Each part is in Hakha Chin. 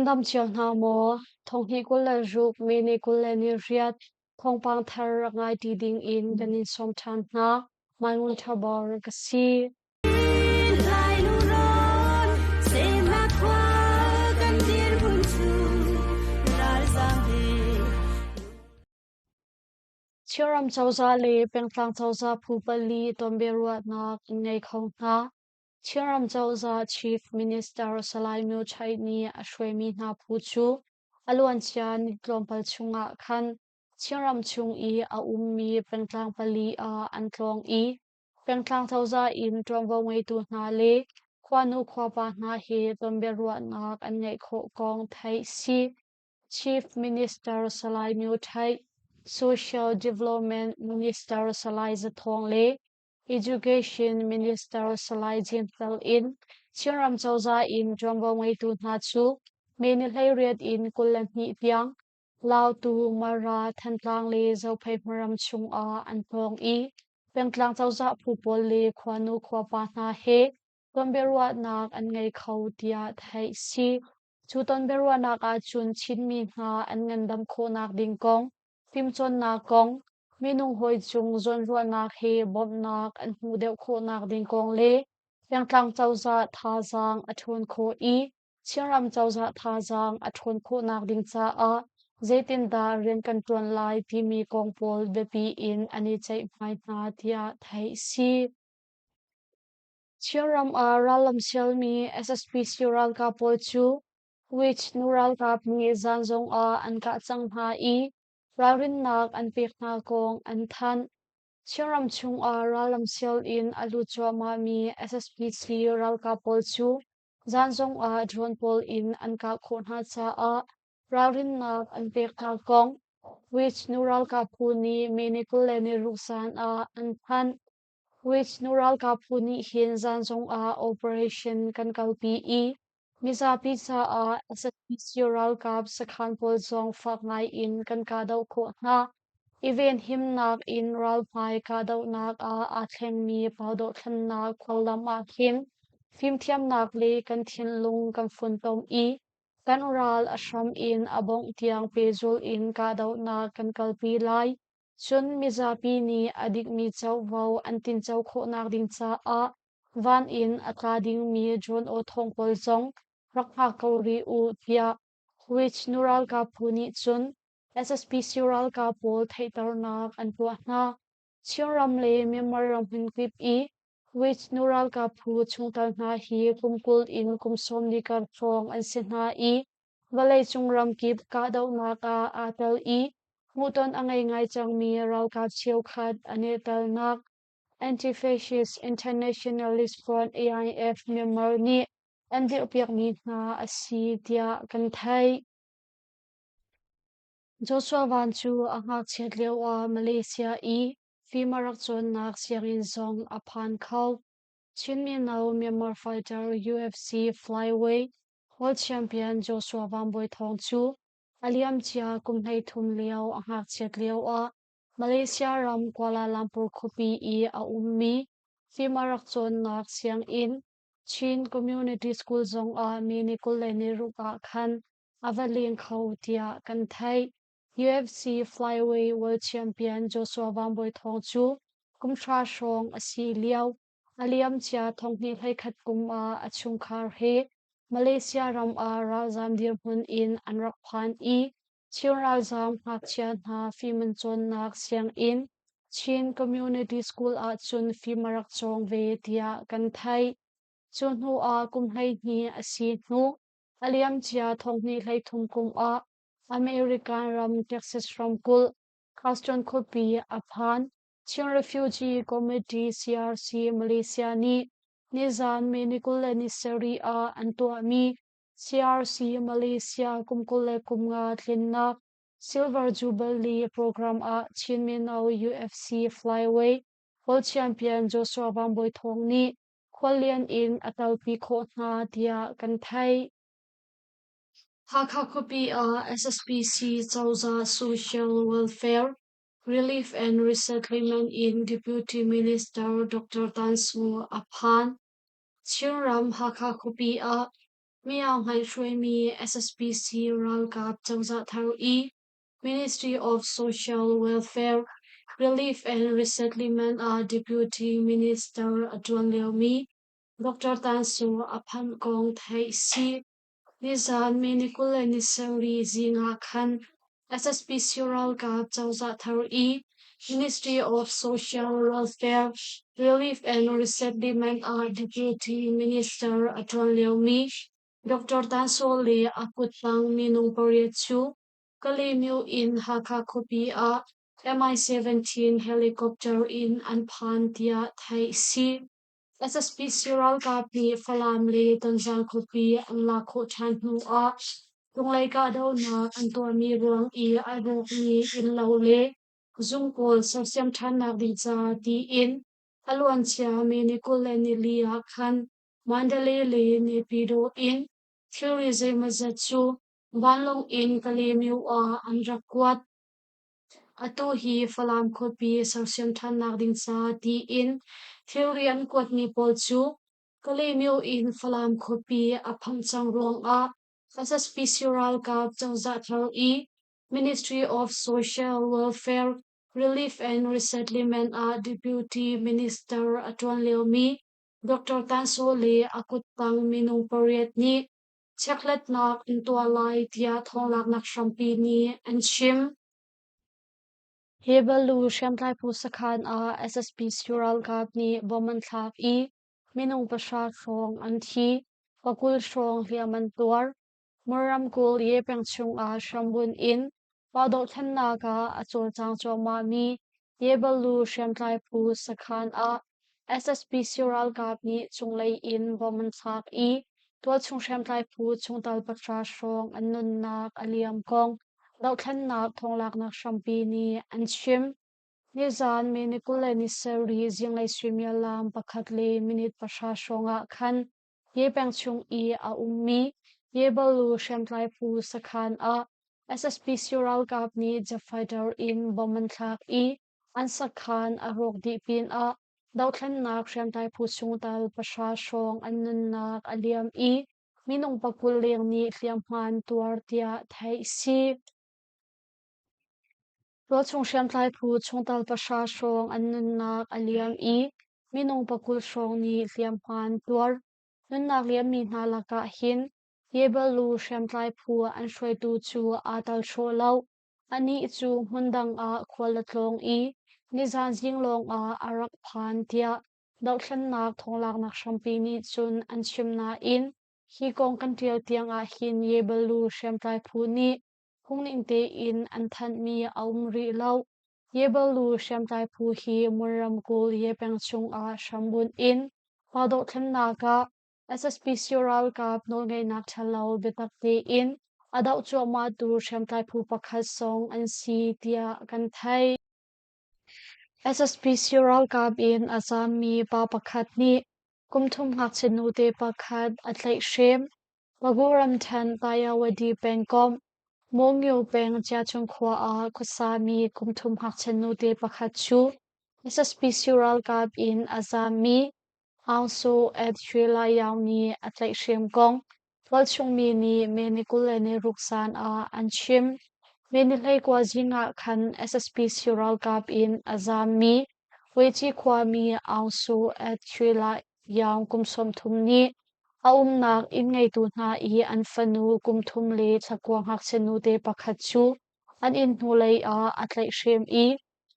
Nan dam cio hna maw? Thonghnih 26 May ni 28 thawngpang thar rak ngai ṭi ding in kan in sawm ṭhan hna. Mai Ngun Ṭha Bor ka si. Chinram cozah le pengtlang cozah phu pali tonbiaruahnak an ngei kho hna. Chinram cozah Chief Minister Salai Myo Chait nih a hruaimi hna phu cu a luancia ni tlawmpal chungah khan Chinram chung i a ummi pengtlang pali ah an tlawng i pengtlang cozah in ṭuanvo ngeitu hna le khuanu khuapa hna he tonbiaruahnak an ngeih khawh kong theih si. Chief Minister Salai Myo Htay, Social Development Minister Salai Za Thawng le Education Minister Salai James Tel in Chinram cozah in ṭuanvo ngeitu hna cu May ni 18 in 22 tiang Lautu, Mara, Thantlang le Zophei hmunram chungah an tlawng i pengtlang cozah phu pawl le khuanu khuapa hna he tonbiaruahnak an ngei kho tiah theih si. Cu tonbiaruahnak ahcun Chinmi hna an ngandam khawhnak ding kong, fimcawnnak kong, minung hawi cung zawnruahnak he bawmhnak an hmuh deuh khawhnak ding kong le pengtlang cozah thazaang a ṭhawn khawh i Chinram cozah thazaang a ṭhawn khawhnak ding caah zeitindah rian kan ṭuan lai timi kong pawl biapi in an i ceihmai hna tiah theih si. Chinram ah rallam sialmi SSPC ralkap pawl cu Witch nu ralkap nih zan zongah an kah cang hna i ralrinnak an pek hna kong an thanh. Chinram chungah rallam sial in a lut cuahmahmi SSPC ralkap pawl cu zan zongah drone pawl in an kah khawh hna caah ralrinnak an pek hna kong Witch nu ralkap phu nih May ni 26 zan ah an thanh. Witch nu ralkap phu nih hin zan zongah operation kan kalpi i mizapi caah SAC ralkap sakhan pawl zong fak ngai in kan kahdoh khawh hna. I venhimnak in ralhmai kahdohnak ah aa thlengmi pau dohthlennak khuallam ah khin fimthiamnak le kan thinlung kan funtom i kan ral a hram in a bongh tiang pehzulh in kahdohnak kan kalpi lai. Cun mizapi nih a dikmi covo an tinco khawhnak ding caah van in a tla dingmi drone aw thawng pawl zong rak hngak ko rih u tiah Which nu ralkap phu nih cun SSPC ralkap pawl theihternak an tuah hna. Chinram le Myanmar ram hmunkip i Which nu ralkap phu chungtel hna hi kum 20 in kum 40 kar hrawng an si hna i vawleicung ramkip kahdohnak ah aa tel i hmuhton a ngei ngai cangmi ralkap cheukhat an i telnak Anti-Fascist Internationalist Front AIF Myanmar nih an dirhpiakmi hna a si tiah kan theih. Joshua Van cu a ngakchiat lioah Malaysia i fim a rak cawnnak sianginn zong a phan kho. Chin mino Myanmar fighter UFC flyweight World champion Joshua Van Bawi Thawng cu a liamcia kum 13 lio a ngakchiat lioah Malaysia ram Kuala Lumpur khuapi i a ummi fim a rak cawnnak sianginn Chin Community School zongah mi ni 26 ah khan a va leng kho tiah kan theih. UFC flyweight world champion Joshua Van Bawi Thawng cu kum hra hrawng a si lio a liamcia 2021 kum ah a chungkhar he Malaysia ram ah ralzaam dirhmun in an rak phan i Chin ralzaam ngakchia hna fim an cawnnak sianginn Chin Community School ah cun fim a rak cawng ve tiah kan theih. Cu hnu ah kum 12 a si hnu a liamcia 2023 kum ah American ram Texas ramkulh Houston khuapi a phan. Chin Refugee Committee CRC Malaysia nih nizan May ni 27 ah an tuahmi CRC Malaysia kum 25 tlinnak Silver Jubilee program ah Chin Mino UFC Flyweight World Champion Joshua Van Bawi Thawng nih khuallian in a telpi khawh hna tiah kan theih. Hakha khuapi ah SSPC cozah Social Welfare Relief and Resettlement in Deputy Minister Dr. Tan Su a phan. Chinram Hakha khuapi ah. Myo Hlaing hruaimi SSPC ralkap cozah thar i Ministry of Social Welfare, Relief and Resettlement ah Deputy Minister a ṭuan liomi Dr. Tan Sung a phanh kong theih si. Nizaan May ni 27 zing ah khan SSPC ralkap cozah thar i Ministry of Social Welfare, Relief and Resettlement ah Deputy Minister a ṭuan liomi Dr. Tan Saw le a kuttang minung pariat cu Kalaymyo in Hakha khuapi ah Mi-17 helicopter in an phan tiah theih a si. SSPC ralkap nih Falam le Tonzang khuapi an lak khawh ṭhan hnu ah cunglei kahdohnak an tuahmi ruang i a rawkmi innlo le zung pawl sersiam ṭhannak ding ca tiin a luancia May ni 24 ah khan Mandalay le Naypyidaw in thilri zeimawzat cu vanlawng in Kalaymyo ah an rak kuat. Atu hi Falam khuapi sersiam ṭhannak ding ca tiin thilri an kuatmi pawl cu Kalaymyo in Falam khuapi a phanh cang ruangah SSPC ralkap cozah thar i Ministry of Social Welfare, Relief and Resettlement ah Deputy Minister a ṭuan liomi Dr. Tan Saw le a kuttang minung pariat nih Chekhlatnak an tuah lai tiah thawnglaknak hrampi nih an chim. Hi balu hriamtlai phu sakhan ah SSPC ralkap nih bom an thlak i minung 0 hrawng an thi, 20 hrawng hliam an tuar. Mor ramkulh Ye peng chungah hrambunh in pa dohthlennak ah a cawlcang cuahmahmi Ye balu hriamtlai phu sakhan ah SSPC ralkap nih cunglei in bom an thlak i tualchung hriamtlai phu chungtel 0 hrawng an nunnak a liam kong dohthlennak thawnglaknak hrampi nih an chim. Nizaan May ni 27 zinglei suimilam 1:10 hrawng ah khan Ye peng chung i a ummi Yebalu hriamtlai phu sakhan ah SSPC ralkap nih jet fighter in bom an thlak i an sakhan a rawk dih pinah dothlennak hriamtlai phu chungtel 0 hrawng an nunnak a liam i minung 20 leng nih hliamhma an tuar tiah theih a si. Tualchung hriamtlai phu chungtel 0 hrawng an nunnak a liam i minung 20 hrawng nih hliamhma an tuar. Nunnak liammi hna lakah hin Yebalu hriamtlai phu an hruaitu cu aa tel hraw lo. Anih cu hmundang ah khual a tlawng i nizaan zing lawngah a rak phan tiah dohthlennak thawnglaknak hrampi nih cun an chim nain hi kong kan ṭial tiang ahhin Yebalu hriamtlai phu nih phungning tein an thanhmi a um rih lo. Yebalu hriamtlai phu hi Mon ramkulh Ye peng chungah hrambunh in pa dohthlennak ah SSPC ralkap nawlngeihnak ṭhalo biatak tein a doh cuahmahtu hriamtlai phu pakhat zong an si tiah kan theih. SSPC ralkap in a zaammi pa pakhat nih kum thum ngakchia nute pakhat a tlaihhrem. Bagu ramṭhen Tayawadi pengkomh Mawngyo peng Ciachung khua ah khuasami kum thum ngakchia nute pakhat cu SSPC ralkap in a zaammi Aung Soe At Shwe Lai Yaung nih a tlaihhrem kong tualchungmi nih May ni 26 zan ah an chim. May ni 29 zing ah khan SSPC ralkap in a zaammi Weci khuami Aung Soe At Shwe Lai Yaung kum 30 nih a umnak inn ngeitu hna i an fanu kum thum le thla kua ngakchia nute pakhat cu an inn hnulei ah a tlaihhrem i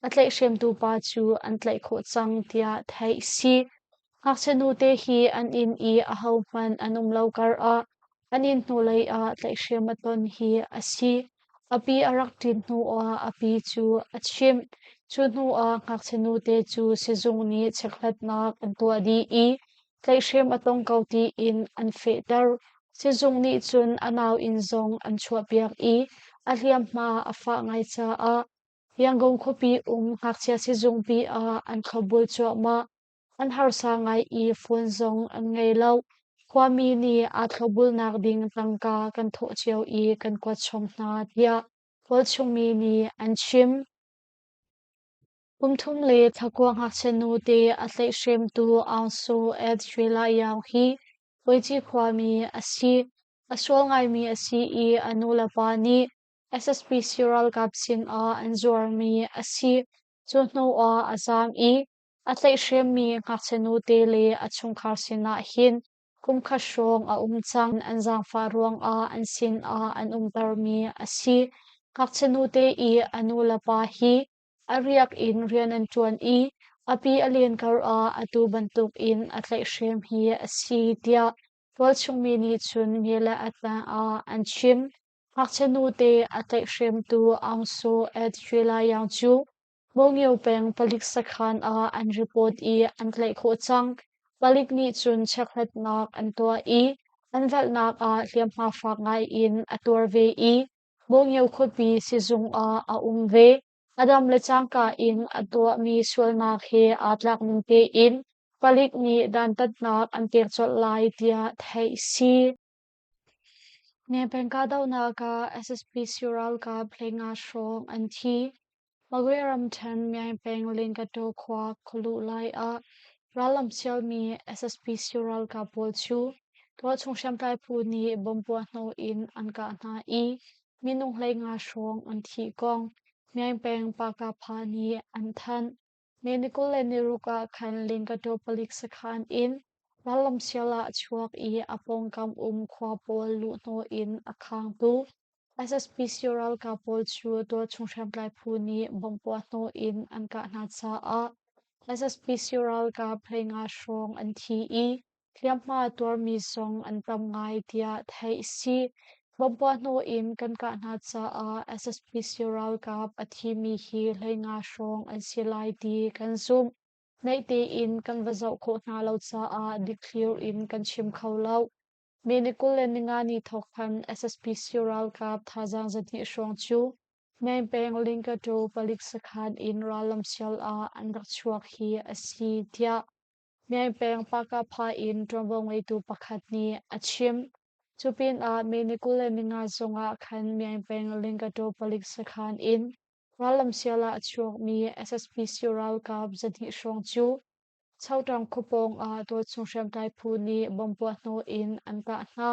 A tlaihhremtu pa cu an tlaih khawh cang tiah theih a si. Ngakchia nute hi an inn i ahohmanh an um lo karah an inn hnulei ah tlaihhrem a ton hi a si. A pi a rak ṭin hnuah a pi cu a chimh. Cu hnuah ngakchia nute cu sizung nih checkhlatnak an tuah dih i tlaihhrem a tong ko tiin an fehter. Sizung nih cun a nau inn zong an chuahpiak i a hliamhma a fah ngai caah Yangon khuapi um ngakchia sizungpi ah an thlopbul cuahmah. An harsa ngai i phone zong an ngei lo. Khuami nih aa thlopbulnak ding tangka kan thawh cio i kan kuat chom hna tiah tualchungmi nih an chim. Kum thum le thla kua ngakchia nute a tlaihhremtu Aung Soe At Shwe La Yaung hi Uici khuami a si. A sual ngaimi a si i a nulepa nih SSPC ralkap sinah an zuarmi a si. Cu hnuah a zaam i a tlaihhremmi ngakchia nute le a chungkhar sinah hin kumkhat hrawng a um cang. An zaangfah ruangah an sinah an umtermi a si. Ngakchia nute i a nulepa hi a riak in rian an ṭuan i a pi a len karah atu bantukin a tlaihhrem hi a si tiah tualchungmi nih cun Mile Atlan ah an chim. Ngakchia nute a tlaihhremtu Aung Soe At Shwe cu Mongyo peng palik sakhan ah an report i an tlaih khawh cang. Palik nih cun chekhlatnak an tuah i an velhnak ah hliamhma fak ngai in a tuar ve i Mongyo khuapi sizung ah a um ve. A dam le cangka in a tuahmi sualnak he aa tlak ning tein palik nih dantatnak an pek colh lai tiah theih si. Peng kahdohnak ah SSPC ralkap 15 hrawng an thi. Magwe ramṭhen Myaing peng Lingkataw khua khualuh lai ah rallam sialmi SSPC ralkap pawl cu tualchung hriamtlai phu nih bomb puahhnawh in an kah hna i minung 15 hrawng an thih kong Myaing peng Pakapha nih an thanh. May ni 26 ah khan Lingkataw palik sakhan in rallam sial ah a chuak i a pawngkam um khua pawl luhhnawh in a khangtu SSPC ralkap pawl cu tualchung hriamtlai phu nih bomb puahhnawh in an kah hna caah SSPC ralkap 15 hrawng an thi i hliamhma tuarmi zong an tam ngai tiah theih a si. Bomb puahhnawh in kan kah hna caah SSPC ralkap a thimi hi 15 hrawng an si lai ti kan zumh. Naih tein kan va zoh khawh hna lo caah dikthlir in kan chim kho lo. May ni 25 ni thawk khan SSPC ralkap thazaang 200 hrawng cu Meng peng Lingkataw palik sakhan in rallam sial ah an rak chuak hi a si tiah Meng peng Pakapha in ṭuanvo ngeitu pakhat nih a chim. Cu pinah May ni 25 zongah khan Meng peng Lingkataw palik sakhan in rallam sial ah a chuakmi SSPC ralkap 200 hrawng cu Chotang khua pawng ah tualchung hriamtlai phu nih bomb puahhnawh in an kah hna.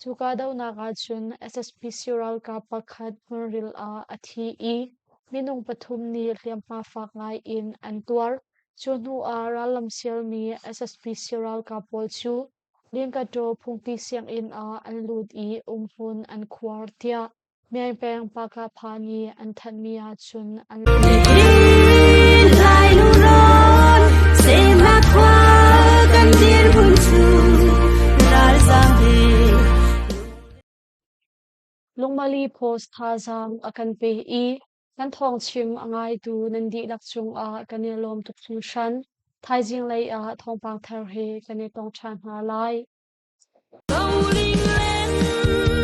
Cu kahdohnak ahcun SSPC ralkap pakhat hmunril ah a thi i minung pathum nih hliamhma fak ngai in an tuar. Cu hnu ah rallam sialmi SSPC ralkap pawl cu Lingkataw phungki sianginn ah an lut i umhmun an khuar tiah Myaing peng Pakapha nih an thanhmi ahcun an Lai lungrawn semnak khua kan dirhmun cu ralzam he. Lungmali Post thazaang a kan pe i kan thawngchim a ngaitu nan dihlak cungah kan i lawm tuk hringhran. Thaizing lei ah thawngpang thar he kan i tong ṭhan hna lai. Roling len.